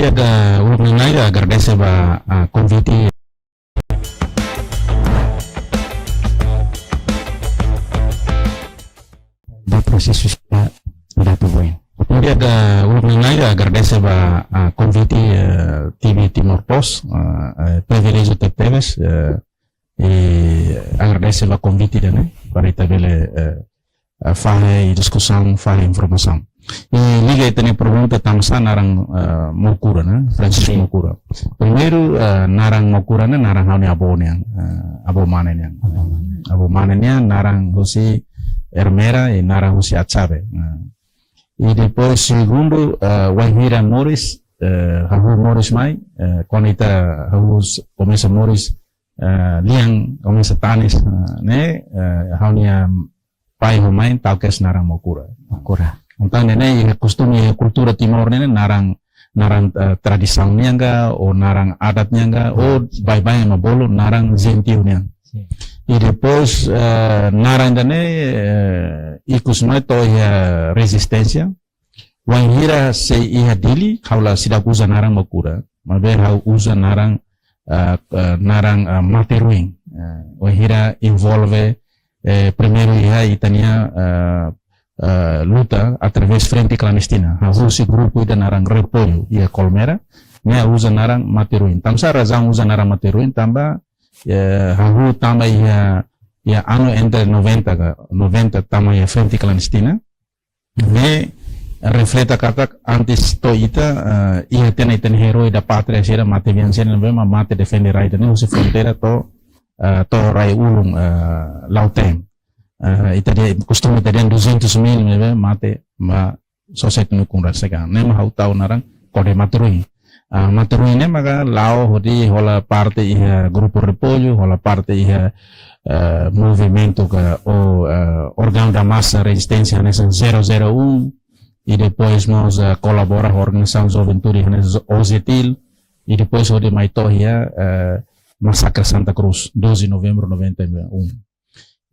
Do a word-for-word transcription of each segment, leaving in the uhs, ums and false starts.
Ida uluk nanain agradese ba, ah, konvite ba prosesu sira ida atu boin. Ida uluk nanain agradese ba, ah, konvite, eh, T V Timor Post, ah, eh, priviléjiu tebetebes, eh, i agradese ba konvite ida-ne'e, para ita bele, eh, eh, fahe diskusaun, fahe informasaun. I liga ita-nia pergunta, tansá naran, eh, Mokura, ne'e? Francisco Mokura. Primeiru, eh, naran Mokura ne'e naran ha'u-nia avó nian, eh, avó mane nian. Avó mane nian, naran husi Ermera i naran husi Atsabe. Eh, i depois segundu, eh, wainhira moris, eh, hahú moris mai, eh, kuandu ita hahú s-, komesa moris, eh, lian, komesa tanis, eh, ne'e, eh, ha'u-nia pai ho mãe tau kedas naran Mokura. Mokura. Entaun ne'e, iha kostume, iha kultura Timor ne'e, naran, naran, eh, tradisaun nian ka, ou naran adat nian ka, ou baibain ema bolu naran jentiu nian. Sin. I depois, eh, naran ida-ne'e, eh, ikus mai to'o iha rezisténsia. Wainhira sei iha Dili, ha'u la, seidauk uza naran Mokura. Maibé ha'u uza naran, eh, eh, naran, eh, mate-ruin. Eh, wainhira envolve, eh, primeiru iha ita-nia, eh, eh, luta através frente klandestina. Ha'u husi grupu ida naran Repollo iha Colmera, ne'e ha'u uza naran mate-ruin. Tansá razaun uza naran mate-ruin? Tanba, eh, ha'u tama iha, iha anu entre noventa ka, noventa tama iha frente klandestina. Ne'e refleta katak antes to'o ita, eh, iha tiha ona ita-nia eroi da pátria sira, mate-bian sira ne'ebé mak mate defende rai ida-ne'e husi fronteira to'o, eh, to'o rai ulun, eh, Lautém. Eh, ita dehan, kostume ita dehan duzentos mil ne'ebé mate ba sosiedade nukun rasik. Ne'e mak ha'u tau naran kode mate-ruin. Ah, mate-ruin ne'e maka la'o hodi hola parte iha grupu Repollo, hola parte iha, eh, movimentu ka ou, eh, órgaun da masa rezisténsia hanesan zero zero um, i depois mós, eh, kolabora ho organizasaun juventude hanesan OJETIL, i depois hodi mai to'o iha, eh, masakre Santa Cruz, doze de novembro noventa e um.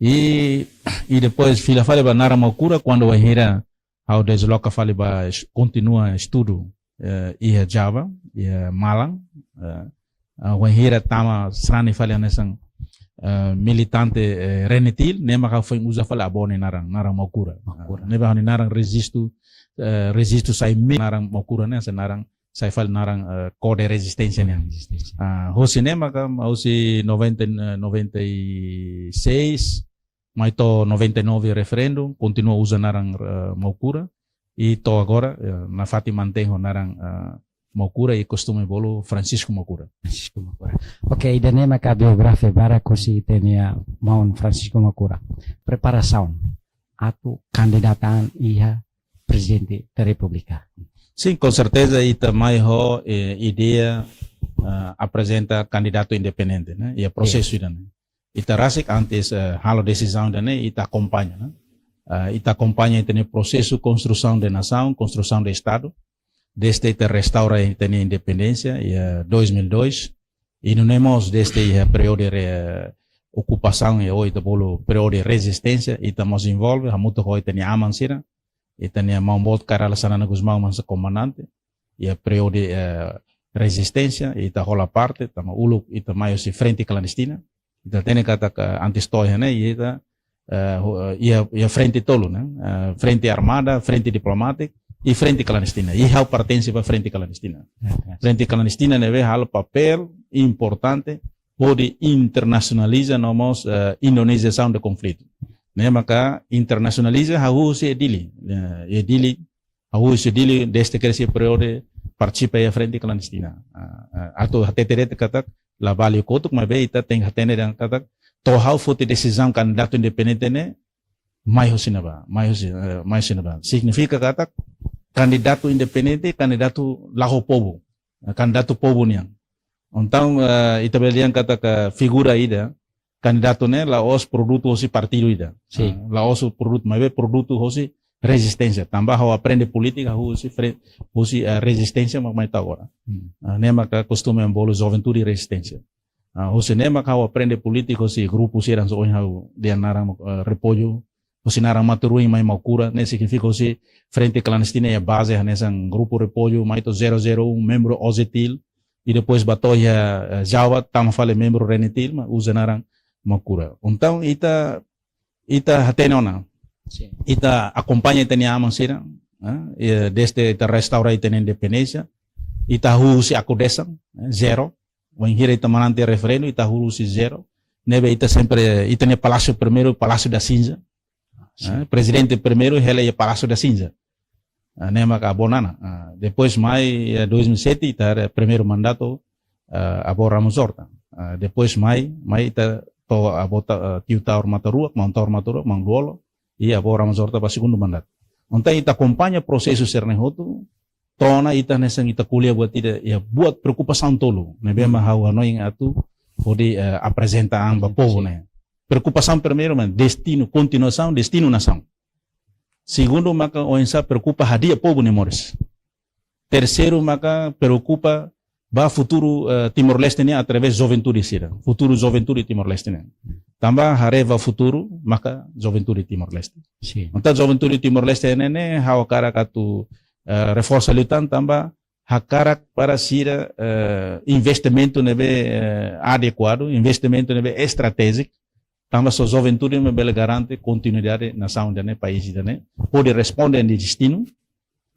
I, i depois fila fali ba naran Mokura, kuandu wainhira ha'u desloka fali ba es-, kontinua estudu, eh, iha Java, iha Malang, eh, ah, wainhira tama sarani fali hanesan, eh, militante, eh, RENETIL, ne'e mak ha'u foin uza fali avó nia naran, naran Mokura. Mokura. Ah, ne'ebé ha'u-nia naran rejistu, eh, rejistu sai me naran Mokura ne'e, sai naran, sai fali naran, eh, kode rezisténsia nian. Rezisténsia. Ah, husi ne'e maka, husi noventa, eh, noventa e seis, mai to'o noventa e nove referendu, kontinua uza naran, eh, Mokura, i to'o agora, eh, nafatin mantein ho naran, eh, Mokura i kostume bolu Francisco Mokura. Francisco Mokura. Oke, ida-ne'e maka biografia badak husi ita-nia maun Francisco Mokura. Preparasaun atu kandidata an iha Prezidente da Repúblika. Sin, konserteza ita mai ho, eh, ideia, eh, aprezenta kandidatu independente, ne'e? Iha prosesu ida-ne'e. Ita rasik antes, eh, halo desizaun ida-ne'e, ita akompaña, ne'e? Eh, ita akompaña ita-nia prosesu konstrusaun de nasaun, konstrusaun de Estadu, desde ita restaura ita-nia independénsia iha dois mil e dois, i nune'e mós desde iha períodu re-, okupasaun, iha ohin ita bolu períodu rezisténsia, ita mós envolve, hamutuk ho ita-nia aman sira, ita-nia maun boot Kay Rala Xanana Gusmão hanesan komandante, iha períodu, eh, rezisténsia, ita hola parte, tanba uluk ita mai husi frente klandestina, ita hatene katak antes to'o iha ne'e, ita, eh, ho-, eh, iha, iha frente tolu, ne'e? Eh, frente armada, frente diplomátika, i frente klandestina. I ha'u pertense ba frente klandestina. Ya, ya. Frente klandestina ne'ebé halo papél importante hodi internasionaliza no mós, eh, indoneziasaun de konflitu. Ne'e maka internasionaliza hahú husi Dili. Eh, iha Dili, hahú husi Dili desde kedas iha períodu partisipa iha frente klandestina. Ah, ah, atu hatete de'it katak la vale kotuk, maibé ita tenke hatene dehan katak to'o ha'u foti desizaun kandidatu independente ne'e, mai husi ne'ebá, mai husi, eh, mai husi ne'ebá. Signifika katak kandidatu independente, kandidatu la ho povu. Eh, kandidatu povu nian. Entaun, eh, ita bele dehan katak figura ida, kandidatu ne'e la'ós produtu husi partidu ida. Sin. Ah, la'ós produtu, maibé produtu husi rezisténsia. Tanba ha'u aprende polítika husi fre-, husi, eh, rezisténsia mak mai to'o agora. Hmm. Ah, ne'e maka kostume bolu juventude rezisténsia. Ah, husi ne'e maka ha'u aprende polítika husi grupu sira hanesan ohin ha'u dehan naran, eh, Repollo, Husi naran Maturuin mai Maucura, ne'e signifika husi frente klandestina iha baze hanesan Grupu Repollo, mai to'o zero zero um, membru Ozetil, i depois ba to'o iha, eh, Jawa, tama fali membru Renetil, mak uza naran Maucura. Entaun, ita, ita hatene ona. Sin. Ita akompaña ita-nia aman sira, eh, i desde ita restaura ita-nia independénsia, ita husi Akodesan, eh, zero. Wainhira ita manán tiha referendu, ita husi zero. Ne'ebé ita sempre, ita-nia palásiu primeiru, Palácio da Cinza. Sin. Eh, prezidente primeiru, hela iha Palácio da Cinza. Ah, ne'e maka avó Nana. Ah, depois mai, eh, dois mil e sete, ita haree primeiru mandatu, ah, avó Ramos Horta. Ah, depois mai, mai ita to'o avó Ta-, ah, tiu Taur Matan Ruak, maun Taur Matan Ruak, maun Lú-Olo, i avó Ramos Horta ba segundu mandatu. Entaun ita akompaña prosesu sira-ne'e hotu, to'o ona ita hanesan ita ko'alia buat ida, iha buat preokupasaun tolu ne'ebé mak ha'u hanoin atu hodi, eh, aprezenta an ba povu ne'e. Preokupasaun primeiru mak destinu, kontinuasaun destinu nasaun. Segundu maka oinsá preokupa hadi'a povu nia moris. Terseiru maka preokupa ba futuru, eh, Timor-Leste nian através juventude sira. Futuru juventude Timor-Leste nian. Tanba haree ba futuru maka juventude Timor-Leste. Sin. Entaun juventude Timor-Leste ne'e, ne'e ha'u hakarak atu, eh, reforsa liután tanba hakarak para sira, eh, investimentu ne'ebé, eh, adekuadu, investimentu ne'ebé estratéjiku, tanba só juventude mak bele garante kontinuidade nasaun ida-ne'e, país ida-ne'e, hodi responde an destinu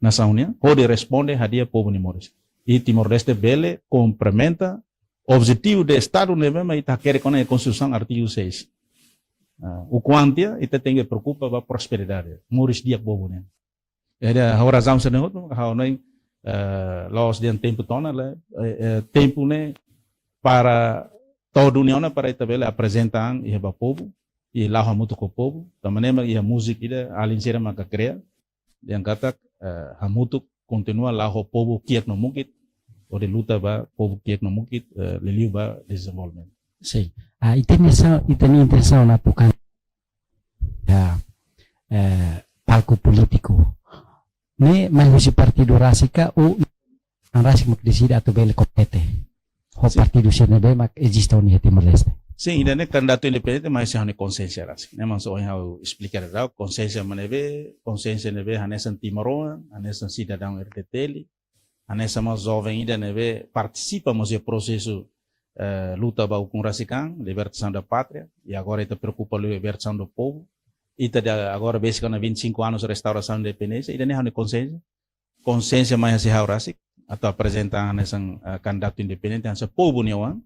nasaun nian, hodi responde hadi'a povu nia moris. I Timor-Leste bele komplementa objetivu de Estadu ne'ebé mak ita hakerek ona iha Konstituisaun artigu seis. Ah, ukun an tiha, ita tenke preokupa ba prosperidade, moris di'ak povu nian. Ida ha'u razaun sira-ne'e hotu, ha'u hanoin, eh, la'ós dehan tempu to'o ona, lae, eh, eh, tempu ne'e para to'o duni ona para ita bele aprezenta an iha ba povu, i la'o hamutuk ho povu, tanba ne'e mak iha múzika ida alin sira maka kria, dehan katak, eh, hamutuk kontinua la'o ho povu kiak no mukit, hodi luta ba povu kiak no mukit, eh, liuliu ba dezenvolvimentu. Sin. Ah, ita-nia sa-, ita-nia intensaun atu kan, ya, eh, palku polítiku. Ne'e mai husi partidu rasik ka ou an rasik mak deside atu bele kompete ho, sin, partidu sira ne'ebé mak eziste ona iha Timor-Leste? Sin, ida-ne'e kandidatu independente mai husi ha'u-nia konsiénsia rasik. Ne'e mak ohin ha'u esplika daudaun, konsiénsia mak ne'ebé, konsiénsia ne'ebé hanesan timoroan, hanesan sidadaun R T T L, hanesan mós joven ida ne'ebé partisipa mós iha prosesu, eh, luta ba ukun rasik an, libertação da pátria, i agora ita preokupa ho libertação do povo. Ita agora besik ona vinte e cinco anos restaurasaun independénsia, ida-ne'e ha'u-nia konsiénsia. Konsiénsia mai husi ha'u rasik, atu aprezenta hanesan, eh, kandidatu independente, hanesan povu nia oan.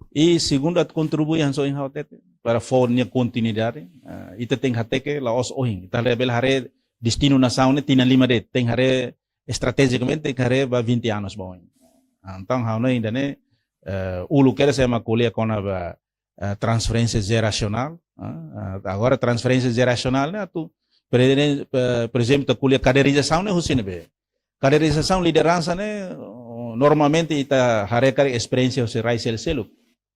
I segundu atu kontribui hanesan ohin ha'u hatete, para fó nia kontinuidade, eh, ita tenke hateke la'ós ohin. Ita labele haree destinu nasaun ne'e tinan lima de'it, tenke haree estratejikamente, tenke haree ba vinte anos ba oin. Ah, entaun, ha'u hanoin ida-ne'e, eh, uluk kedas ema ko'alia kona-ba, eh, transferénsia jerasionál, ah, ah, agora transferénsia jerasionál ne'e atu, por ezen-, eh, por ezemplu, ita ko'alia kaderizasaun ne'e husi ne'ebé? Kaderizasaun lideransa ne'e, oh, normalmente ita haree karik esperiénsia husi rai sel-seluk.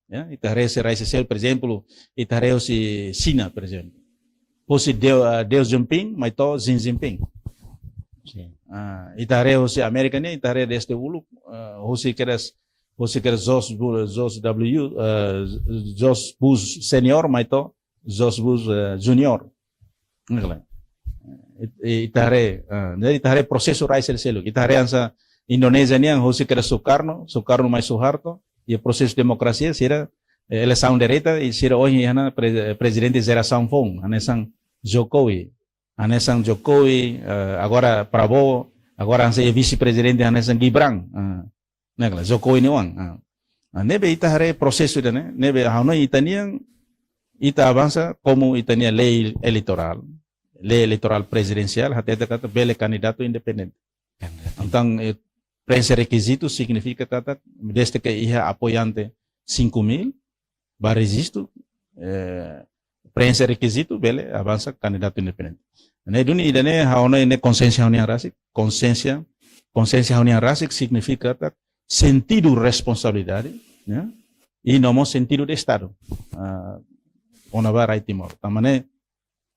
Ya, ita haree husi rai sel-seluk, por ezemplu, ita haree husi Xina, por ezemplu. Husi Deu-, ah, Deng Xiaoping, mai to'o Xi Jinping. Sin. Ah, ita haree husi Amérika nian, ita haree desde uluk, ah, husi kedas, husi kedas George Bu-, George W, ah, George Bush Senior, mai to'o George Bush, eh, Junior. Ne'e ka lae? It-, i-, ita haree, eh, jadi ita haree prosesu rai sel-seluk. Ita haree hanesan Indonézia nian husi kedas Sukarno, Sukarno mai Suharto, iha prosesu demokrasia sira, eh, eleisaun direta, i sira ohin iha ona pre-, prezidente jerasaun foun, hanesan Jokowi, hanesan Jokowi, eh, agora Prabowo, agora hanesan iha vise-prezidente hanesan Gibran. Ah, ne'e ka lae, Jokowi nia oan. Ah. Ah, ne'ebé ita haree prosesu ida-ne'e, ne'ebé ha'u hanoin ita-nian, ita avansa komu ita-nia lei eleitorál, lei eleitorál prezidensiál, hatete katak bele kandidatu independente. Independente. Entaun, eh, preenxe rekizitu signifika katak, desde ke iha apoiante cinco mil, ba rejistu, eh, preenxe rekizitu, bele avansa kandidatu independente. Ne'e duni ida-ne'e ha'u hanoin ne'e konsiénsia ha'u-nian rasik, konsiénsia, konsiénsia ha'u-nian rasik signifika katak sentidu responsabilidade, ya, i no mós sentidu de Estadu. Ah, kona-ba rai Timor. Tanba ne'e,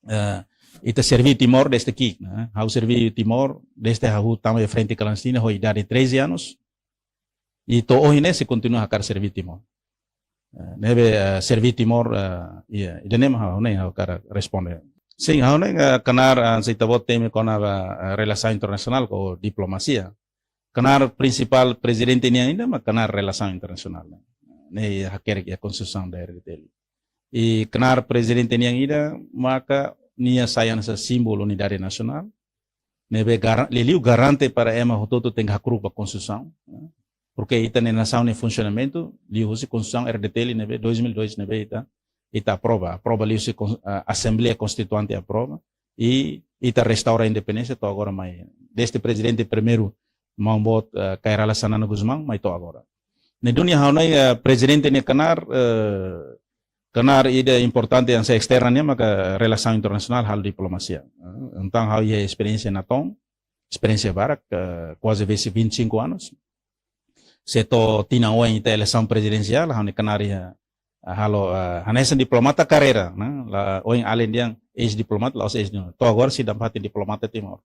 eh, ita serví Timor desde ki'ik, ne'e? Ha'u serví Timor desde ha'u tama iha frente klandestina ho idade treze anos. I to'o ohin ne'e sei kontinua hakarak serví Timor. Eh, ne'ebé, eh, serví Timor, eh, iya, ida-ne'e mak ha'u hanoin ha'u hakarak responde. Sin, ha'u hanoin, eh, knaar, ah, se ita-boot temi kona-ba, eh, relasaun internasionál ka diplomasia. Knaar prinsipál prezidente nian ida mak knaar relasaun internasionál. Ne'e hakerek iha Konstituisaun da R D T L. I knaar prezidente nian ida maka nia sai hanesan símbolu unidade nasionál. Ne'ebé gara-, liuliu garante para ema hotu-hotu tenke hakru'uk ba Konstituisaun. Porke ita-nia nasaun nia funsionamentu liuhusi Konstituisaun R D T L ne'ebé dois mil e dois ne'ebé ita, ita aprova. Aprova liuhusi kon-, ah, Asembleia Konstituinte aprova. I ita restaura independénsia to'o agora mai. Desde prezidente primeiru, maun-boot, eh, Kay Rala Xanana Gusmão, mai to'o agora. Ne'e duni ha'u hanoin, eh, prezidente nia knaar, eh, knaar ida importante hanesan esterna nian maka relasaun internasionál, halo diplomasia. Eh, entaun ha'u iha esperiénsia natoon, esperiénsia barak, eh, kuaze vinte, vinte e cinco anos. Se to'o tinan oin ita eleisaun prezidensiál, ha'u-nia knaar iha, ah, halo, ah, hanesan diplomata karreira, ne'e? La oin alin dehan eis-diplomata, la'ós eis-diplomata. To'o agora seidauk fatin diplomata Timor.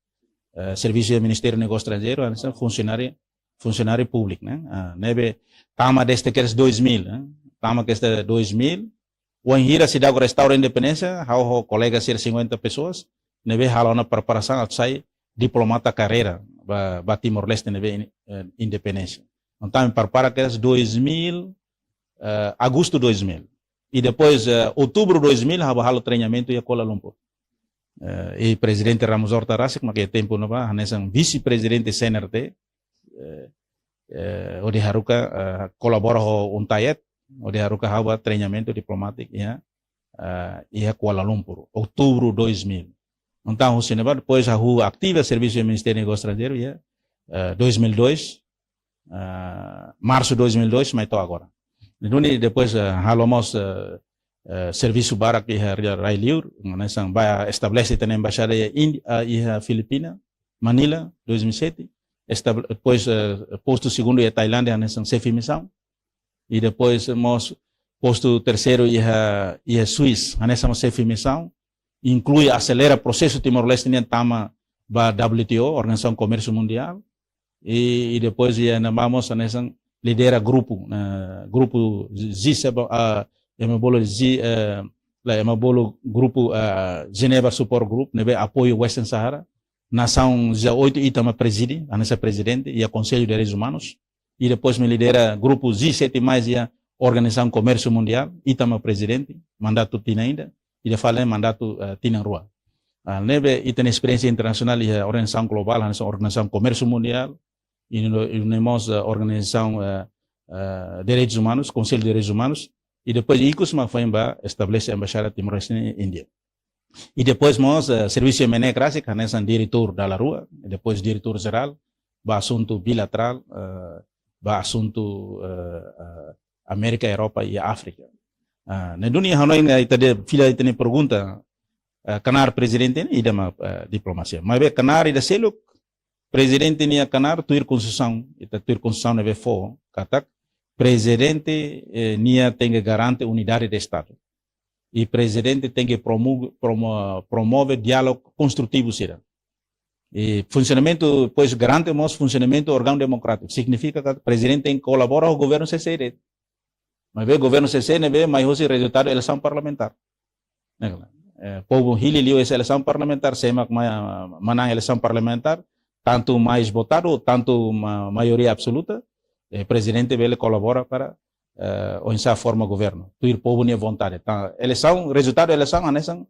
Eh, servisu iha Ministériu Negósiu Estranjeiru, hanesan funsionáriu, funsionáriu públiku, ne'e? Ah, ne'ebé tama desde kedas dois mil, ne'e? Tama kedas dois mil, wainhira seidauk restaura independénsia, ha'u ho kolega sira cinquenta pessoas, ne'ebé halo ona preparasaun atu sai diplomata karreira ba, ba Timor-Leste ne'ebé in-, eh, independénsia. Entaun, prepara kedas dois mil, eh, agostu dois mil. I depois, eh, outubru dois mil, ha'u bá halo treinamentu iha Kuala Lumpur. Eh, i Prezidente Ramos Horta rasik, mak iha tempu ne'ebá, hanesan vise-prezidente C N R T, eh, eh, hodi haruka, eh, kolabora ho UNTAET, hodi haruka ha'u bá treinamentu diplomátiku iha, eh, iha Kuala Lumpur, outubru dois mil. Entaun, husi ne'ebá, depois ha'u ativa servisu iha Ministériu Negósiu Estranjeiru iha, eh, dois mil e dois, eh, marsu dois mil e dois, mai to'o agora. Duni depois, eh, halo mós, eh, eh, servisu barak iha rai, rai liur, hanesan bá estabelese ita-nia embaixada iha Indi-, ah, iha Filipina, Manila, dois mil e sete. Estab-, depois, eh, postu segundu iha Tailándia, hanesan xefe misaun. I depois mós postu terseiru iha, iha Suísa, hanesan mós xefe misaun. Inklui aselera prosesu Timor-Leste nian tama ba W T O, Organizasaun Komérsiu Mundiál. I, i depois iha ne'ebá mós hanesan lidera grupu, eh, grupu G sete, ah, ema bolu G, eh, la, ema bolu grupu, ah, Geneva Support Group, ne'ebé apoiu Western Sahara. Nasaun dezoito ita mak prezide, hanesan prezidente, iha Konsellu Direitus Umanus. I depois mak lidera grupu G sete mais iha Organizasaun Komérsiu Mundiál, ita mak prezidente, mandatu tinan ida, i ida fali mandatu, eh, tinan rua. Ah, ne'ebé ita-nia esperiénsia internasionál iha organizasaun globál, hanesan Organizasaun Komérsiu Mundiál, i no, i no mós, eh, Organizasaun, eh, eh, Direitus Umanus, Konsellu Direitus Umanus, i depois ikus mak foin bá estabelese Embaixada Timor-Leste iha Índia. I depois mós, eh, servisu iha MNEK rasik, hanesan diretór dala rua, i depois diretór jerál, ba asuntu bilaterál, eh, ba asuntu, eh, eh, Amérika, Europa i Áfrika. Ah, ne'e duni ha'u hanoin, eh, ita-nia, fila ita-nia pergunta, eh, knaar prezidente ne'e ida mak, eh, diplomasia. Maibé knaar ida seluk, prezidente nia knaar tuir Konstituisaun, ita tuir Konstituisaun ne'ebé fó, katak prezidente, eh, nia tenke garante unidade de Estadu. I prezidente tenke promu-, promo-, promove diálogu konstrutivu sira. I funsionamentu, depois garante mós funsionamentu órgaun demokrátiku. Signifika katak prezidente tenke kolabora ho governu C C I de'it. Maibé governu C C I ne'ebé mai hosi rezultadu eleisaun parlamentár. Ne'e katak, eh, povu hili liu eleisaun parlamentár, sé mak ma-, manán eleisaun parlamentár, tantu mais votadu, tantu ma-, maioria absoluta, eh, prezidente bele kolabora para, eh, oinsá forma governu. Tuir povu nia vontade. Tan, eleisaun, rezultadu eleisaun hanesan,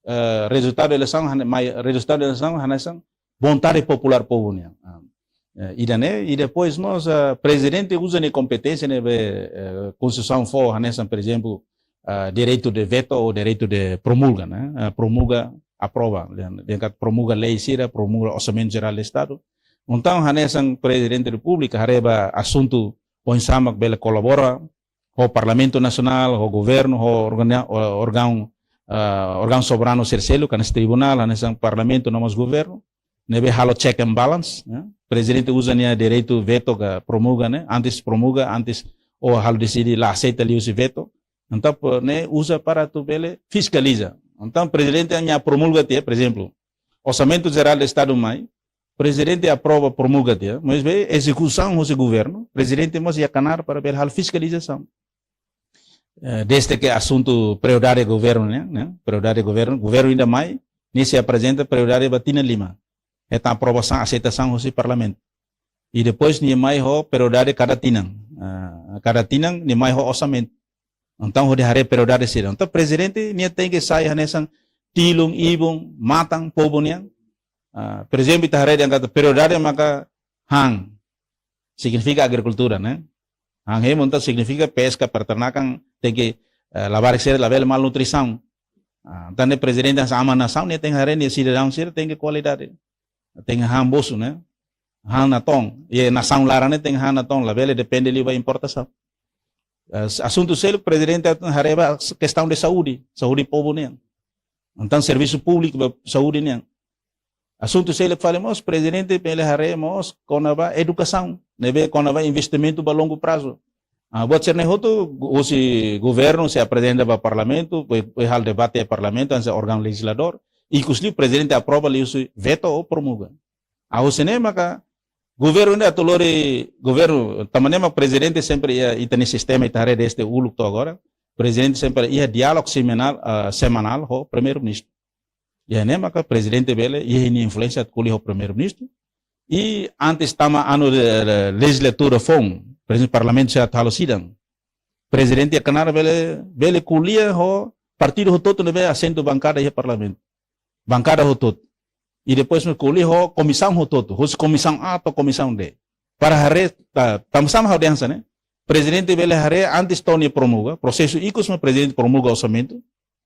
eh, rezultadu eleisaun hane-, mai-, rezultadu eleisaun hanesan vontade populár povu nian. Ah, eh, ida-ne'e, i depois mós, eh, prezidente uza nia kompeténsia ne'ebé, eh, Konstituisaun fó, hanesan, por ezemplu, ah, direitu de veto ou direitu de promulga, ne'e? Ah, promulga, aprova, dehan, dehan katak promulga lei sira, promulga Orsamentu Jerál de Estadu. Entaun, hanesan Prezidente Repúblika, haree ba asuntu oinsá mak bele kolabora ho Parlamentu Nasionál, ho governu, ho organi-, ho órgaun, ah, órgaun soberanu sira seluk, hanesan tribunál, hanesan Parlamentu no mós governu, ne'ebé halo check and balance, ne'e? Prezidente uza nia direitu veto ka promulga, ne'e? Antes promulga, antes ou halo deside la aseita liuhusi veto. Entaun, po-, ne'e uza para atu bele fiskaliza. Entaun, prezidente nia promulga tiha, por ezemplu, Orsamentu Jerál de Estadu mai, prezidente aprova, promulga tiha, maibé ezekusaun hosi governu, prezidente mós iha knaar para bele halo fiskalizasaun. Eh, desde ke asuntu prioridade governu, ne'e, ne'e? Prioridade governu, governu ida mai, Nia sei aprezenta prioridade ba tinan lima. Hetan aprovasaun, aseitasaun husi parlamentu. I depois nia mai ho prioridade kada tinan. Ah, kada tinan nia mai ho orsamentu. Entaun hodi haree prioridade sira. Entaun prezidente nia tenke sai hanesan tilun, ibun, matan povu nian. Ah, por ezemplu, ita haree dehan katak prioridade maka han. Signifika agrikultura, ne'e? Han hemu entaun signifika peska, peternakan, tenke, eh, labarik sira labele malnutrisaun. Ah, entaun ne'e prezidente hanesan aman nasaun, nia tenke haree nia sidadaun sira tenke kualidade. Tenke han bosu, ne'e? Han natoon. I nasaun laran ne'e tenke han natoon, labele depende liu ba importasaun. Eh, asuntu seluk prezidente atu haree ba kestaun de saúde, saúde povu nian. Entaun servisu públiku ba saúde nian. Asuntu seluk fali mós, prezidente bele haree mós kona-ba edukasaun, ne'ebé kona-ba investimentu ba longu prazu. Ah, buat sira-ne'e hotu, gu-, husi governu sei aprezenta ba parlamentu, foin, foin halo debate iha parlamentu, hanesan órgaun lejizladór, ikus liu prezidente aprova liuhusi veto ou promulga. Ah, husi ne'e maka governu ne'e atu lori, governu, tanba ne'e mak prezidente sempre iha, ita-nia sistema ita haree desde uluk to'o agora, prezidente sempre iha diálogu semanál, ah, semanál ho primeiru-ministru. Iha ne'e maka prezidente bele iha nia influénsia atu ko'alia ho primeiru-ministru. I antes tama anu de, de lejizlatura foun, prezidente parlamentu sei atu halo sidang. Prezidente iha knaar bele, bele ko'alia ho partidu hotu-hotu ne'ebé asentu bankada iha parlamentu. Bankada hotu-hotu. I depois mós ko'alia ho komisaun hotu-hotu, husi komisaun A to'o komisaun D. Para haree, ta-, tanba sá mak ha'u dehan hanesan ne'e. Prezidente bele haree antes to'o nia promulga, prosesu ikus mak prezidente promulga orsamentu,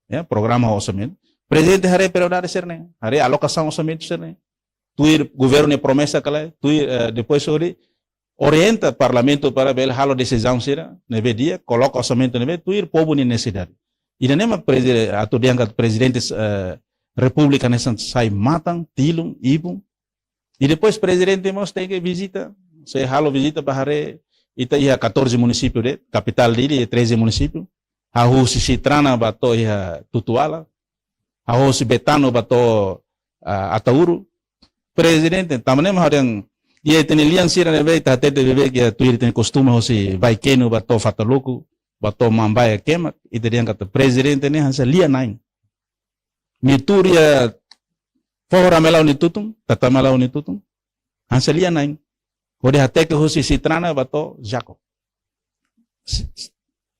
ya, programa orsamentu. Prezidente haree prioridade sira-ne'e, haree alokasaun orsamentu sira-ne'e. Tuir governu nia promesa ka lae, tuir, eh, depois hodi orienta parlamentu para bele halo desizaun sira ne'ebé di'ak, koloka orsamentu ne'ebé tuir povu nia nesesidade. Ida-ne'e mak prezide-, atu dehan katak prezidente, eh, repúblika hanesan sai matan, tilun, ibun. I depois prezidente mós tenke vizita, sei halo vizita ba haree, ita iha catorze munisípiu de'it, kapitál Dili iha treze munisípiu. Hahú husi Citrana ba to'o iha Tutuala. Hahú husi Betano ba to'o, ah, Ataúru. Prezidente, tanba ne'e mak ha'u dehan, iha ita-nia lian sira ne'ebé ita hatete beibeik iha tuir ita-nia kostume husi Baikenu ba to'o Fataluku, ba to'o Mambae Kemak, ita dehan katak prezidente ne'e hanesan lia-na'in. Nia tuur iha Foho Ramelau nia tutun, Tata Ramelau nia tutun, hanesan lia-na'in. Hodi hateke husi Citrana ba to'o Jaco. S-, s-,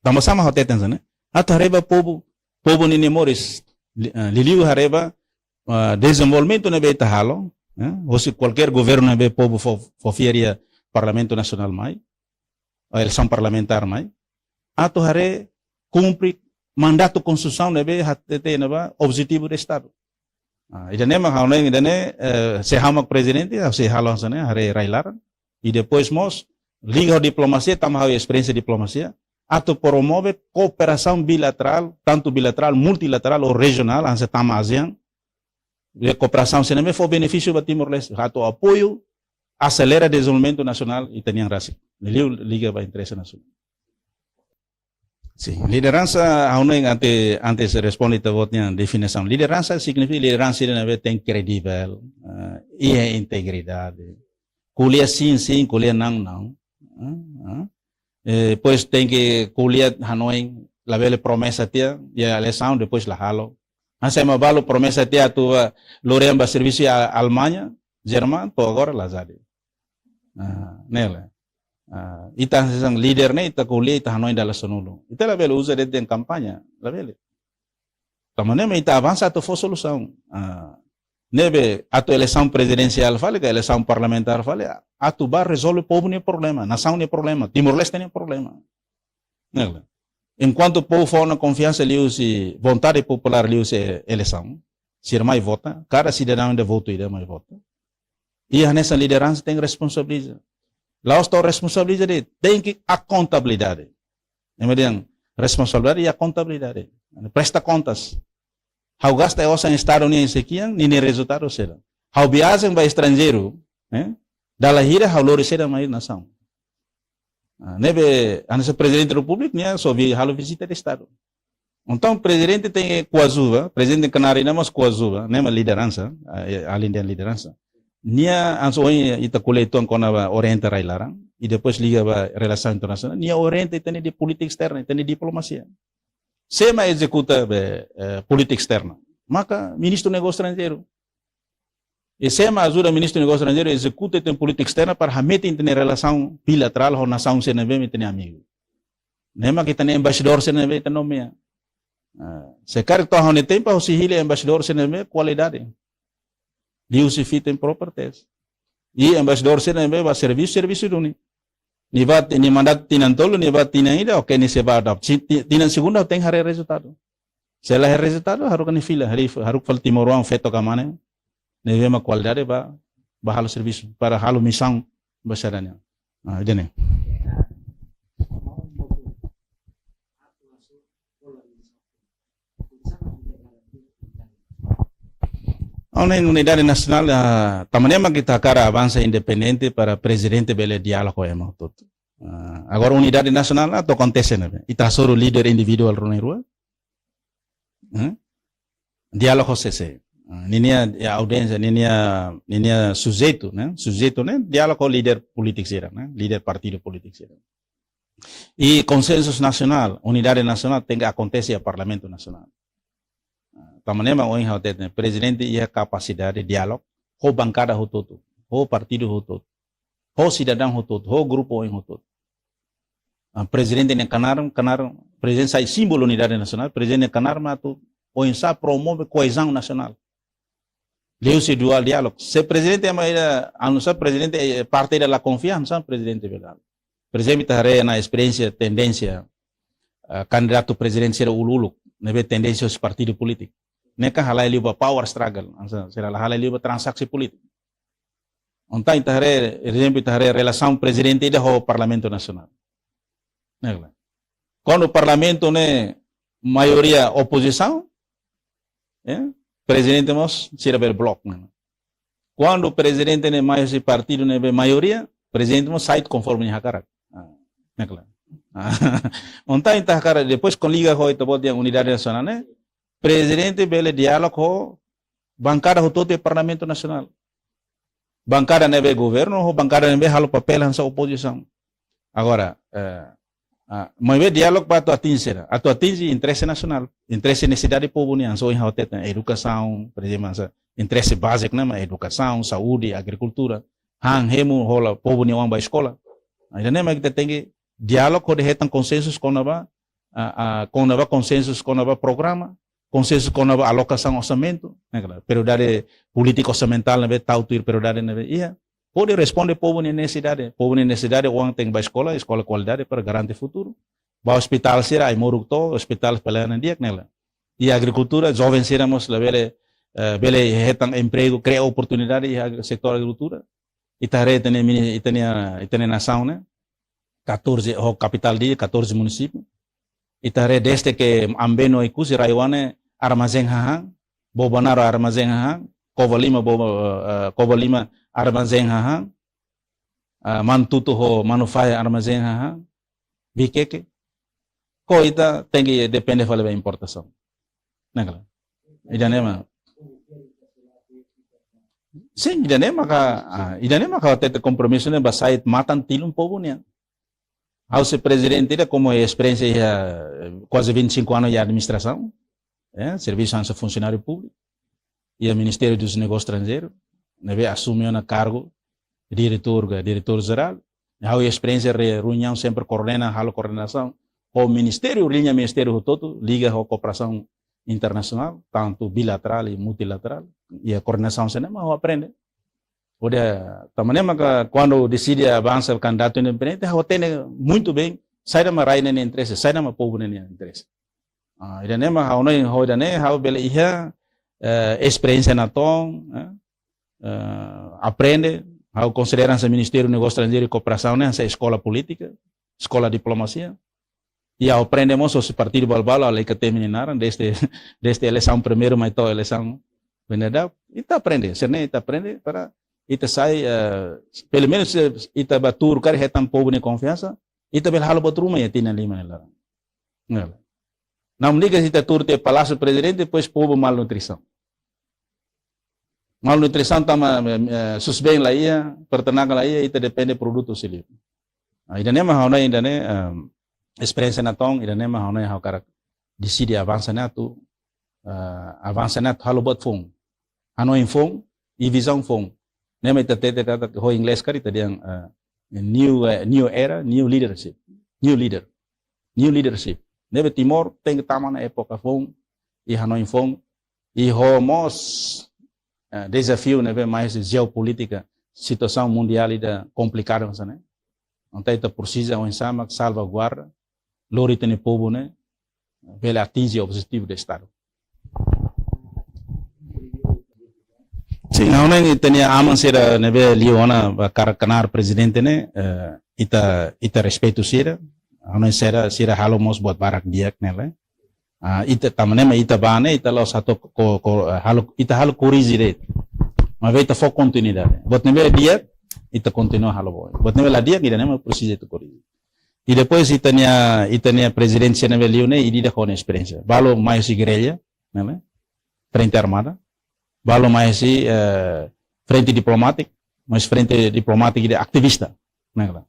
tanba sá mak ha'u hatete hanesan ne'e. Atu haree ba povu, povu ninia moris, li-, eh, liuliu haree ba, eh, dezenvolvimentu ne'ebé ita halo, eh, husi kualkér governu ne'ebé povu fó, fó fiar iha Parlamentu Nasionál mai, ou eleisaun parlamentár mai, atu haree kumpre mandatu konstitusionál ne'ebé hatete iha ne'ebá objetivu de Estadu. Ah, ida-ne'e mak ha'u hanoin ida-ne'e, eh, se ha'u mak prezidente, ha'u sei halo hanesan ne'e, haree rai-laran. I depois mós, liga ho diplomasia, tanba ha'u iha esperiénsia diplomasia, atu promove kooperasaun bilaterál, tantu bilaterál, multilaterál ou rejionál, hanesan tama ASEAN. I kooperasaun sira-ne'e fó benefísiu ba Timor-Leste, atu apoiu, aselera dezenvolvimentu nasionál ita-nian rasik. Liu liga ba interese nasionál. Sin, lideransa, ha'u hanoin ante-, antes responde ita-boot nia definisaun. Lideransa signifika lideransa ida ne'ebé tenke kredivel, eh, iha integridade. Ko'alia sin, sin, ko'alia na'in, na'in. Eh, eh. Eh, depois tenke ko'alia hanoin, labele promesa tiha, iha eleisaun, depois la halo. Hanesan ema balu promesa tiha atu, eh, lori an ba servisu iha Alemaña, Jerman, to'o agora la jadi. Ah, ne'e lae. Ah, ita hanesan líder ne'e, ita ko'alia, ita hanoin dala sanulu. Ita labele uza de'it iha kampaña, labele. Tanba ne'e mak ita avansa atu fó solusaun. Ah, ne'ebé atu eleisaun prezidensiál fali, ka eleisaun parlamentár fali, atu bá rezolve povu nia problema, nasaun nia problema, Timor-Leste nia problema. Ne'e lae. Enkuantu povu fó ona konfiansa liuhusi vontade populár liuhusi eleisaun, sira mai vota, kada sidadaun ida votu ida mai vota. I hanesan lideransa tenke responsabiliza. La'ós to'o responsabiliza de'it, tenke akontabilidade. Ema dehan responsabilidade i akontabilidade. Presta kontas. Ha'u gasta osan Estadu nian iha ki'ik an, ninia rezultadu saida. Ha'u viajen ba estranjeiru, eh? Dala hira ha'u lori saida mai nasaun. Ah, ne'ebé, hanesan Prezidente Repúblika, nia só vi-, halo vizita de Estadu. Entaun, prezidente tenke ko'alia ba, prezidente knaar ne'e mós ko'alia ba, ne'e mak lideransa, ah, eh, alin dehan lideransa. Nia, hanesan ohin ita ko'alia uitoan kona-ba orienta rai-laran, i depois liga ba relasaun internasionál, nia orienta ita-nia polítika esterna, ita-nia diplomasia. Sé mak ezekuta be, eh, polítika esterna. Maka Ministru Negósiu Estranjeiru. I sé mak ajuda Ministru Negósiu Estranjeiru ezekuta ita-nia polítika esterna para hametin ita-nia relasaun bilaterál ho nasaun sira ne'ebé mak ita-nia amigu. Ne'e mak ita-nia embaixadór sira ne'ebé ita nomeia. Ah, se karik to'o ha'u-nia tempu, ha'u sei hili embaixadór sira ne'ebé kualidade. Liuhusi fit and proper test. I embaixadór sira ne'ebé bá servisu, servisu duni. Nia bá, nia mandatu tinan tolu, nia bá tinan ida, oke, nia sei bá adapt. Se ti-, tinan segundu tenke haree rezultadu. Se la iha rezultadu, haruka nia fila, haruka, haruka fali timoroan feto ka mane, ne'ebé mak kualidade bá, bá halo servisu, para halo misaun ba sira-nia. Ah, ida-ne'e. Ha'u hanoin unidade nasionál, ah, tanba ne'e mak ita hakarak avansa independente para prezidente bele diálogu ho ema hotu. Ah, agora unidade nasionál atu akontese ne'ebé? Ita hasoru líder individuál rua-na'in-rua. Hmm? Diálogu ho sé-sé? Ah, ninia, ya, audiénsia, ninia, ninia sujeitu, ne'e? Sujeitu ne'e diálogu ho líder polítiku sira, ne'e? Líder partidu polítiku sira. I konsensu nasionál, unidade nasionál tenke akontese iha Parlamentu Nasionál. Ah, tanba ne'e mak ohin ha'u hatete, prezidente iha kapasidade diálogu ho bankada hotu-hotu, ho partidu hotu-hotu, ho sidadaun hotu-hotu, ho grupu oin hotu-hotu. Ah, prezidente nia knaar, knaar, prezidente sai símbolu unidade nasionál, prezidente nia knaar mak atu oinsá promove koezaun nasionál. Liuhusi duál diálogu. Se prezidente ema ida, hanesan prezidente, eh, parte ida la konfia, hanesan prezidente bele halo. Por ezemplu, ita haree ona esperiénsia, tendénsia, eh, kandidatu prezidente sira uluk-uluk, ne'ebé tendénsia husi partidu polítiku. Ne'e kan halai liu ba power struggle, hanesan sira la halai liu ba transaksi polítiku. Entaun ita haree, ezemplu, ita haree relasaun prezidente ida ho Parlamentu Nasionál. Ne'e kan. Kuandu Parlamentu ne'e maioria opozisaun, eh, prezidente mós sira bele blok, ne'e. Kuandu prezidente ne'e mai husi partidu ne'ebé maioria, prezidente mós sai konforme nia hakarak. Ah, ne'e kan. Ah, entaun ita hakarak, depois koliga ho ita-boot iha unidade nasionál ne'e, prezidente bele diálogu ho bankada hotu-hotu iha Parlamentu Nasionál. Bankada ne'ebé governu, ho bankada ne'ebé halo papél hanesan opozisaun. Agora, eh, ah, maibé diálogu ba atu atinje sira, atu atinje interese nasionál, interese nesesidade povu nian, hanesan ohin ha'u hatete, edukasaun, por ezemplu, hanesan interese báziku ne'e mak edukasaun, saúde, agrikultura, han, hemu, hola povu nia oan ba eskola. Ida-ne'e mak ita tenke diálogu hodi hetan konsensu kona-ba, ah, ah, kona-ba konsensu kona-ba programa, konsensu kona-ba alokasaun orsamentu, ne'e kan, prioridade polítika orsamentál ne'ebé tau tuir prioridade ne'ebé iha. Hodi responde povu nia nesesidade, povu nia nesesidade, oan tenke ba eskola, eskola kualidade para garante futuru. Ba ospitál sira, ai-moruk to'o, ospitál pelayanan di'ak, ne'e kan. I agrikultura, joven sira mós labele, eh, bele hetan empregu, kria oportunidade iha agri-, setór agrikultura. Ita haree ita-nia mini-, ita-nia, ita-nia nasaun ne'e, catorze, ho kapitál di'ak, catorze munisípiu. Ita haree dezde ke Ambeno Oekusi, RAEOA ne'e armazén hahán, Bobonaro armazén hahán, Covalima, Bobo-, eh, Covalima armazén hahán, ah, Manatuto ho Manufahi armazén hahán, Viqueque. Ho ita tenke depende fali ba importasaun. Ne'e kan. Ida-ne'e mak. Sin, ida-ne'e maka, ah, ida-ne'e maka hatete kompromisu ne'e ba sai matan tilun povu nian. Ha'u sei prezidente ida komu esperiénsia iha, eh, kuaze vinte e cinco anos iha administrasaun, eh, servisu hanesan funsionáriu públiku, iha Ministériu dos Negósius Estranjeirus, ne'ebé asume ona kargu diretór ka diretór jerál. Ha'u esperiénsia re-, reuniaun sempre koordena, halo koordenasaun ho ministériu, liña ministériu hotu-hotu, liga ho kooperasaun internasionál, tantu bilaterál i multilaterál, i koordenasaun sira-ne'e mak ha'u aprende. Hodi, tanba ne'e maka kuandu deside avansa kandidatu independente, ha'u hatene muitu bein saida mak rai nia interese, saida mak povu nia interese. Ah, ida-ne'e mak ha'u hanoin, ho ida-ne'e ha'u bele iha, eh, esperiénsia natoon, eh, eh, aprende, ha'u konsidera hanesan Ministériu Negósiu Estranjeiru i Kooperasaun ne'e hanesan eskola polítika, eskola diplomasia. I ha'u aprende mós husi partidu balu-balu, ha'u lalika temi nia naran, dezde, dezde eleisaun primeiru mai to'o eleisaun venida. Ita aprende, sira-ne'e ita aprende para ita sai, eh, pelumenus, eh, ita bá tuur karik hetan povu nia konfiansa, ita bele halo buat ruma iha tinan lima nia laran. Ne'e kan. Namun diga ita tuur tiha Palásiu Prezidente, depois povu malnutrisaun. Malnutrisaun tanba, eh, eh, susbeen la iha, peternakan la iha, ita depende produtu husi liur. Ah, ida-ne'e mak ha'u hanoin ida-ne'e, ehm, esperiénsia natoon, ida-ne'e mak ha'u hanoin ha'u hakarak deside avansa ne'e atu ah, avansa ne'e atu halo buat foun. Hanoin foun, i vizaun foun. Ne'e mak ita hatete katak ho inglés karik ita dehan, ah, new, eh, new era, new leadership. New leader. New leadership. Ne'ebé Timor tenke tama ona époka foun, i hanoin foun, i ho mós, eh, dezafiu ne'ebé mai husi jeopolítika, situasaun mundiál ida komplikadu hanesan ne'e. Entaun ita presiza oinsá mak salvaguarda, lori ita-nia povu ne'e bele atinje objetivu de Estadu. Sin, ha'u hanoin ita-nia aman sira ne'ebé liu ona ba hakarak knaar prezidente ne'e, eh, ita, ita respeitu sira, ha'u hanoin sira, sira halo mós buat barak di'ak ne'e lae. Ah, ita tanba ne'e mak ita bá ne'e, ita la'ós atu ko, ko, eh, halo, ita halo korrije de'it. Maibé ita fó kontinuidade. Buat ne'ebé di'ak, ita kontinua halo ba oin. Buat ne'ebé la di'ak, ida-ne'e mak presiza ita korrije. I depois ita-nia, ita-nia prezidente sira ne'ebé liu ne'e, ida-idak ho nia esperiénsia. Balu mai husi gerrilla, ne'e lae, frente armada. Balu mai husi, eh, frente diplomátika, mas frente diplomátika ida ativista, ne'e lae.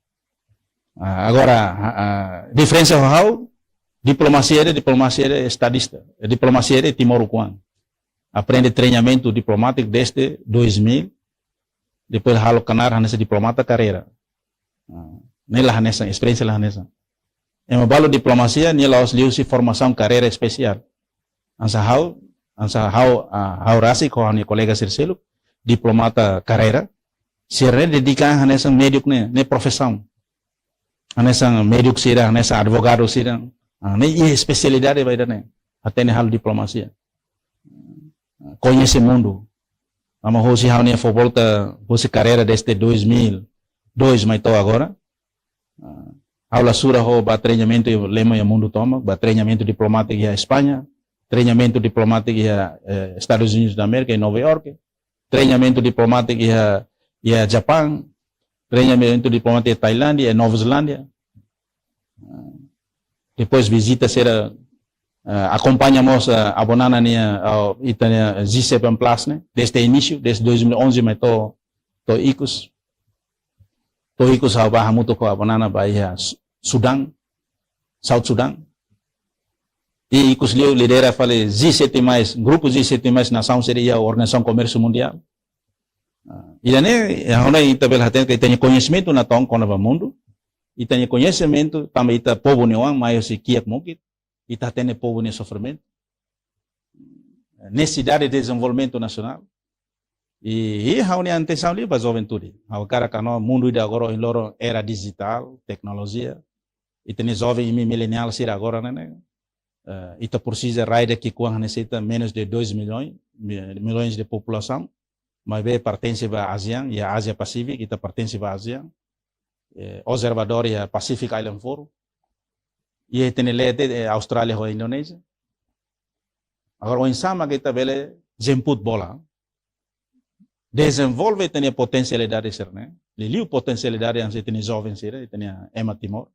Ah, agora, ah, ah, diferensa ho ha'u, diplomasia ida, diplomasia ida estadista, eh, diplomasia ida timoroan. Aprende treinamentu diplomátiku desde dois mil, depois halo knaar hanesan diplomata karreira. Ah, ne'e la hanesan, esperiénsia la hanesan. Ema balu diplomasia, nia la'ós liuhusi formasaun karreira espesiál. Hanesan ha'u, hanesan ha'u, ah, ha'u rasik ho ha'u-nia kolega sira seluk, diplomata karreira, sira ne'e dedika hanesan médiku ne'e, ne'e profisaun. Hanesan médiku sira, hanesan advogadu sira, ah, ne'e iha espesialidade ba ida-ne'e. Hatene halo diplomasia. Koñese mundu. Tanba husi ha'u-nia fó-volta, husi karreira desde dois mil e dois mai to'o agora. Ah, ha'u la sura hodi bá treinamentu iha, lemo iha mundu tomak, bá treinamentu diplomátiku iha España, treinamentu diplomátiku iha, eh, Estadus Unidus da Amérika, iha Nova Iorke, treinamentu diplomátiku iha, iha Japaun, treinamentu diplomátiku iha Tailándia, iha Nova Zelándia. Ah, depois vizita sira, ah, akompaña mós, ah, Avó Nana nia, ah, ita-nia G seven Plus ne'e, desde inísiu, desde dois mil e onze mai to'o, to'o ikus. To'o ikus ha'u bá hamutuk ho Avó Nana bá iha Su-, Sudán, South Sudan. I ikus liu lidera fali G sete mais, grupu G sete mais nasaun sira iha Organizasaun Komérsiu Mundiál. Ah, ida-ne'e, eh, ha'u hanoin ita bele hatene katak ita-nia koñesimentu natoon kona-ba mundu. Ita-nia koñesimentu, tanba ita povu nia oan, mai husi kiak mukit. Ita hatene povu nia sofrimentu. Nesesidade de dezenvolvimentu nasionál. I, i ha'u-nia atensaun liu ba juventude. Ha'u hakarak hanoin mundu ida agora ohin loron era dijitál, teknolojia. Ita-nia joven imi mileniál sira agora ne'e, ne'e, eh, ita presiza rai ida ki'ikoan hanesan ita menus de dois milhões, mi-, milhões de populasaun. Maibé pertense ba ASEAN, iha Ázia Pasífiku, ita pertense ba ASEAN. Eh, observadór iha Pacific Island Forum. Iha ita-nia leet, eh, Austrália ho Indonézia. Agora, oinsá mak ita bele jemput bola. Dezenvolve ita-nia potensialidade sira-ne'e. Liuliu potensialidade hanesan ita-nia joven sira, ita-nia ema Timor.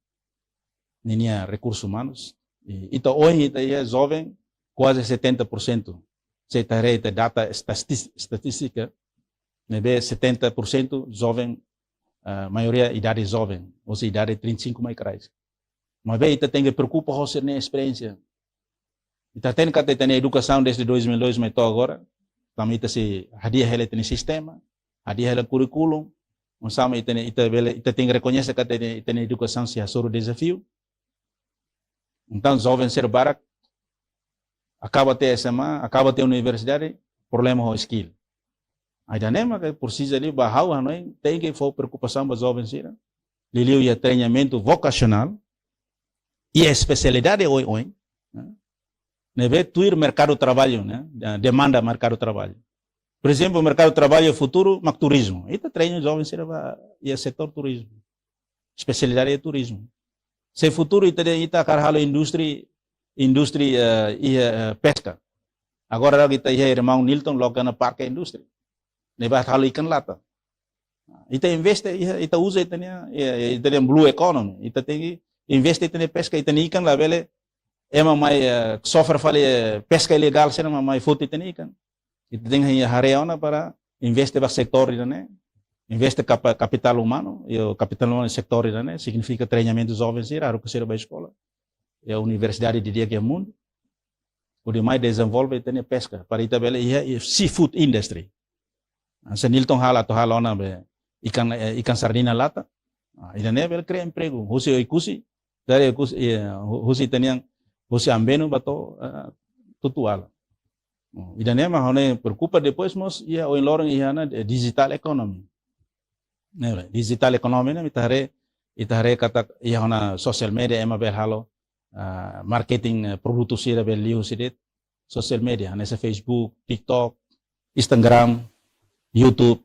Ninia rekursus umanus. I, ita ohin ita iha joven kuaze setenta por cento. Se ita haree ita data estatis-, estatístika, ne'ebé setenta por cento joven, ah, maioria idade joven, ou seja, idade trinta e cinco mai kraik. Maibé ita tenke preokupa ho sira-nia esperiénsia. Ita hatene katak ita-nia edukasaun desde dois mil e dois mai to'o agora, tanba ita sei hadi'a hela ita-nia sistema, hadi'a hela kurríkulu, oinsá mak ita-nia, ita bele, ita tenke rekoñese katak ita-nia, ita-nia edukasaun sei hasoru dezafiu. Entaun, joven sira barak akaba tiha SMA, akaba tiha universidade, problema ho skill. Ida-ne'e mak presiza liu ba ha'u hanoin, tenke fó preokupasaun ba joven sira. Liuliu iha treinamentu vokasionál, iha espesialidade oioin, ne'e? Ne'ebé tuir merkadu traballu, ne'e? De-, demanda merkadu traballu. Por ezemplu, merkadu traballu futuru mak turizmu. Ita treina joven sira ba iha setór turizmu. Espesialidade iha turizmu. Se futuru ita de-, ita hakarak halo indústria, indústria, eh, iha, eh, peska. Agora ita iha irmaun Nilton loke ona parke indústria. Ne'ebé halo ikan lata. Ita investe, iha, ita uza ita-nia, iha, ita-nia blue economy. Ita tenke investe ita-nia peska, ita-nia ikan labele ema mai, eh, sofre fali, eh, peska ilegál sira mak mai foti ita-nia ikan. Ita tenke haree ona para investe ba setór ida-ne'e, investe kapa-, kapitál umanu, i kapitál umanu setór ida-ne'e, signifika treinamentu joven sira, haruka sira ba eskola. Iha universidade didi'ak iha mundu. hodi mai dezenvolve ita-nia peska, para ita bele iha, iha seafood industry. Ah, se Nilton halo atu halo ona be ikan, eh, ikan sardina lata. Ah, ida-ne'e bele kria empregu. Husi Oekusi, dari Oekusi, eh, hu-, husi ita-nian, husi Ambenu ba to'o, eh, Tutuala. Hmm, ida-ne'e mak ha'u-nia preokupa depois mós iha ohin loron iha ona, eh, digital economy. Ne'e, digital economy ne'e ita haree, ita haree katak iha ona social media ema bele halo, ah, marketing, eh, produtu sira bele liu husi de'it social media, hanesan Facebook, TikTok, Instagram, YouTube,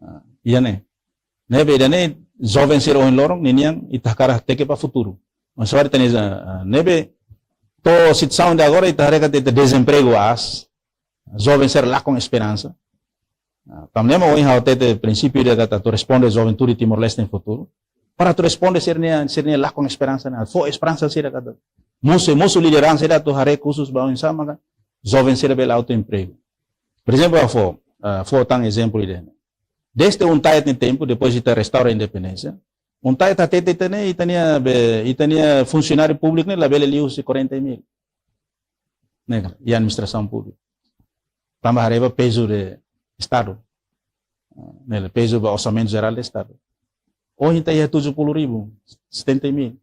ah, iha ne'e. Ne'ebé ida-ne'e joven sira ohin loron ninian ita hakarak teke ba futuru. Mas agora ita-nia, ah, ne'ebé to'o situasaun de agora ita haree katak ita dezempregu aas, joven sira lakon esperansa. Ah, tanba ne'e mak ohin ha'u hatete prinsípiu ida katak atu responde juventude Timor-Leste nia futuru. Para atu responde sira-nia, sira-nia lakon esperansa ne'e, fó esperansa sira katak mosu, mosu lideransa ida atu haree khusus ba oinsá maka joven sira bele autoempregu. Por ezemplu, ha'u fó, ah, fó tan ezemplu ida. Desde UNTAET nia tempu, depois ita restaura independénsia, UNTAET hatete ita-nia, ita-nia be, ita-nia funsionáriu públiku ne'e labele liu husi quarenta mil. Ne'e ka, iha administrasaun públika. Tanba haree ba pezu de Estadu. Ne'e, pezu ba Orsamentu Jerál de Estadu. Ohin ita iha tujuh puluh ribu, setenta mil.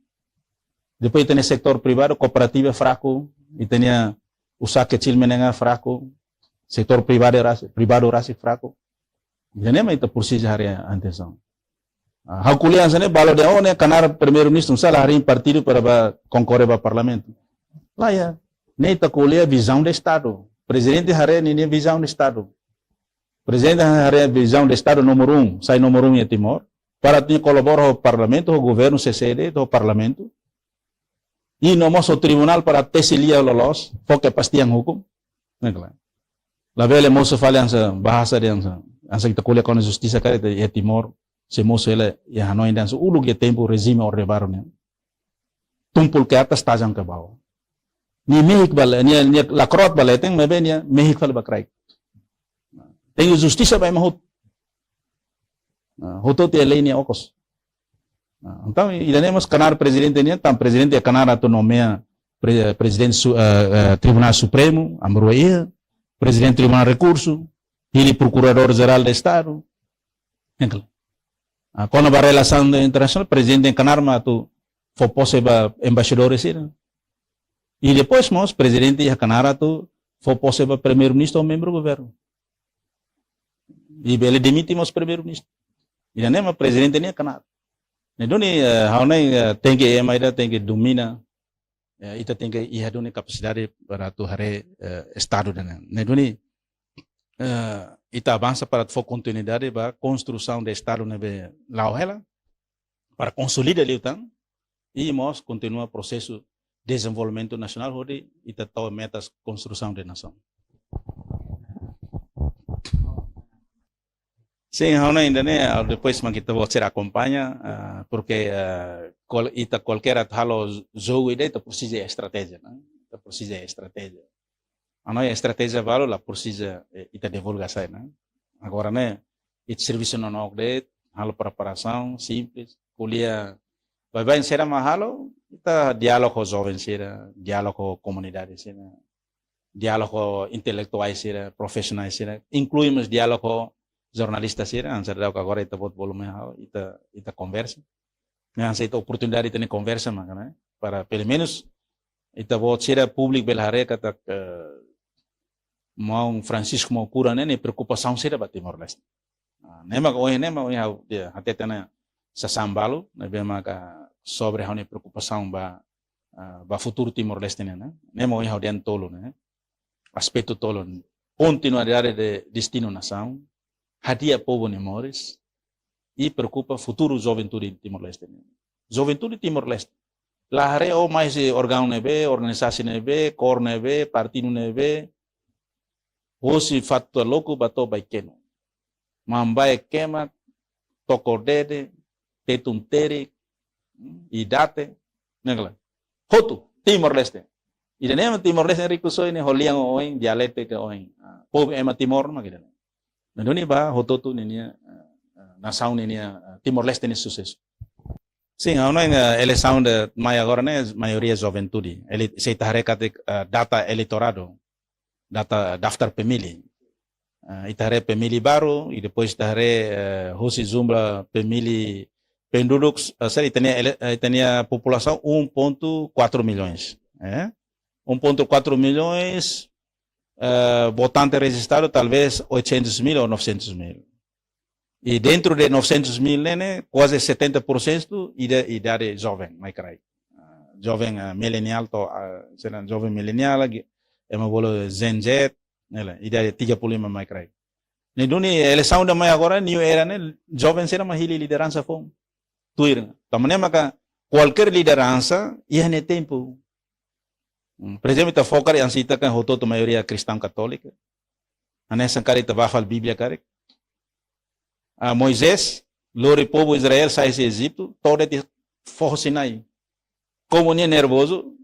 Depois ita-nia setór privadu, kooperativa fraku, ita-nia usaha kecil menengah fraku, setór privadu rasik, privadu rasik fraku. Ida-ne'e mak ita presiza haree atensaun. Ah, ha'u ko'alia hanesan ne'e, balu dehan, oh, ne'e knaar Primeiru-Ministru, sala harii partidu para bá konkorre ba Parlamentu. Lae, ne'e ita ko'alia vizaun de Estadu. Prezidente haree ninia vizaun de Estadu. Prezidente haree vizaun de Estadu númeru um, sai númeru um iha Timor. Para atu kolabora ho Parlamentu, ho governu, C C D, ho Parlamentu. I no mós ho tribunál para tesi lia loloos, fó kepastian hukum. Ne'e klaru. Labele mosu fali hanesan bahasa dehan hanesan, hanesan ita ko'alia kona-ba justisa karik iha Timor, sei mosu hela iha hanoin dehan hanesan uluk iha tempu rejime Orde Baru nian. Tumpul ke atas, tajam ke bawah. Nia mehik ba le-, nia, nia lakrot ba leten, maibé nia mehik fali ba kraik. Tenke justisa ba ema hotu. Ah, hotu-hotu iha lei nia okos. Ah, entaun, ida-ne'e mós knaar prezidente nian, tanba prezidente iha knaar atu nomeia pre-, prezidente su-, eh, eh, Tribunál Supremu, Amarua iha, prezidente Tribunál Rekursu, hili Prokuradór Jerál de Estadu. Ne'e klaru. Ah, kona-ba relasaun internasionál, prezidente iha knaar mak atu fó pose ba embaixadór sira. I depois mós, prezidente iha knaar atu fó pose ba Primeiru-Ministru ou membru governu. I bele demite mós Primeiru-Ministru. Ida-ne'e mak prezidente nia knaar. Ne'e duni, eh, ha'u hanoin, eh, tenke ema ida tenke domina, eh, ita tenke iha duni kapasidade para atu haree, eh, Estadu ida-ne'e. Ne'e duni, eh, ita avansa para fó kontinuidade ba konstrusaun de Estadu ne'ebé la'o hela, para konsolida liután, i mós kontinua prosesu dezenvolvimentu nasionál hodi ita tau metas konstrusaun de nasaun. Sin, ha'u hanoin ida-ne'e, ah, depois mak ita-boot sira akompaña, ah, porke, ah, kual-, ita kualkér atu halo jogu ida, ita presiza estratéjia, ne'e? Ita presiza estratéjia. Ha'u hanoin estratéjia balu la presiza, eh, ita divulga sai, ne'e? Agora ne'e, ita servisu nonook de'it, halo preparasaun, simples, ko'alia, baibain sira mak halo, ita diálogu ho joven sira, diálogu ho komunidade sira, diálogu ho intelektuál sira, profisionál sira, inklui mós diálogu ho jornalista sira, hanesan daudauk agora ita-boot bolu mai ha'u, ita, ita konversa. Ne'e hanesan ita oportunidade ita-nia konversa maka ne'e, para pelumenus ita-boot sira públiku bele haree katak, eh, maun Francisco Mokura ne'e, nia preokupasaun sira ba Timor-Leste. Ah, ne'e mak ohin, ne'e mak ohin ha'u, ya, hatete ona sasán balu, ne'ebé maka sobre ha'u-nia preokupasaun ba, ah, ba futuru Timor-Leste ne'e, ne'e? Ne'e mak ohin ha'u dehan tolu, ne'e? Aspetu tolu, ne'e? Kontinuidade de destinu nasaun, hadi'a povu nia moris, i preokupa futuru juventude Timor-Leste ne'e. Juventude Timor-Leste. La haree ó mai husi órgaun ne'ebé, organizasaun ne'ebé, kór ne'ebé, partidu ne'ebé, husi Fatuloku ba to'o Baikenu. Mambae Kemak, Toko Dede, Tetun Terik, Idate, ne'e klaru. Hotu, Timor-Leste. Ida-ne'e mak Timor-Leste riku soe ne'e ho lian oin, dialetu ke oin. Ah, povu ema Timor mak ida-ne'e. Ne'e duni ba hotu-hotu ninia, eh, eh, nasaun ninia, eh, Timor-Leste nia susesu. Sin, ha'u hanoin, eh, eleisaun ida mai agora ne'e, maioria juventude. Ele, se ita haree katak, eh, data eleitoradu, data daftar pemilih. Ah, ita haree pemilih baru, i depois ita haree, eh, husi jumlah pemilih penduduk, eh, sira ita-nia ele-, eh, ita-nia populasaun um ponto quatro milhões, eh? Um ponto quatro milhões, eh, votante rejistadu talvez oitocentos mil ou novecentos mil. I dentru de novecentos mil ne'e, ne'e, kuaze setenta por sentu ida-, idade joven, mai kraik. Ah, joven, ah, milenial to'o, ah, sira joven milenial, ema bolu Gen Z, ne'e lae, idade tiga puluh lima mai kraik. Ne'e duni eleisaun ida mai agora, new era ne'e, joven sira mak hili lideransa foun. Tuir. Tanba ne'e maka kualkér lideransa iha nia tempu. Hmm, por ezemplu, ita fó karik, hanesan ita kan hotu-hotu maioria kristaun katólika. Hanesan karik ita bá fali Bíblia karik. Ah, Moisés lori povu Israel sai husi Ejitu, to'o de'it Foho Sinai. Komu nia nervozu,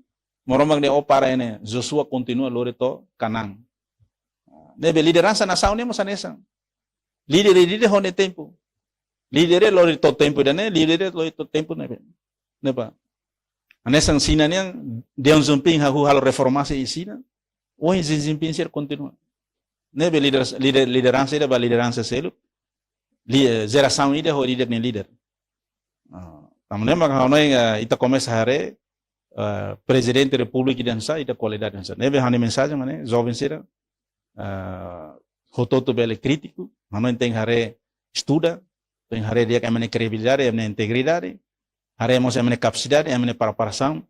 Maromak dehan: "Ó para iha ne'e." Josué kontinua lori to'o Kanaán. Ne'ebé lideransa nasaun ne'e mós hanesan. Líder, líder ho nia tempu. Líder lori to'o tempu ida-ne'e, líder lori to'o tempu ne'ebé. Ne'ebá. Hanesan Xina nian, Deng Xiaoping hahú halo reformasi iha Xina. Ohin Xi Jinping sira kontinua. Ne'ebé lider-, lider-, lideransa ida ba lideransa seluk. Li-, eh, jerasaun ida ho líder nia líder. Ah, tanba ne'e maka ha'u hanoin, eh, ita komesa haree, eh, prezidente repúblika ida hanesan, ita kualidade hanesan. Ne'ebé ha'u-nia mensajen mak ne'e, joven sira, eh, hotu-hotu bele krítiku, ha'u hanoin tenke haree, estuda, tenke haree di'ak ema nia kredibilidade, ema nia integridade, haree mós ema nia kapasidade, ema nia preparasaun.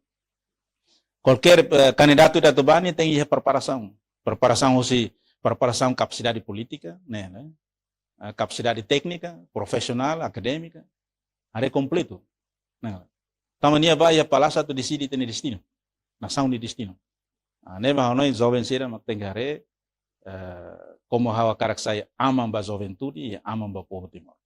Kualkér, eh, kandidatu ida atu bá ne'e tenke iha preparasaun. Preparasaun husi, preparasaun kapasidade polítika, ne'e, ne'e? Eh, kapasidade téknika, profisionál, akadémika, haree kompletu. Ne'e. Tanba nia bá iha palásiu atu deside ita-nia destinu. Nasaun nia destinu. Ah, ne'ebé ha'u hanoin joven sira mak tenke haree, eh, komu ha'u hakarak sai aman ba juventude, aman ba povu Timor.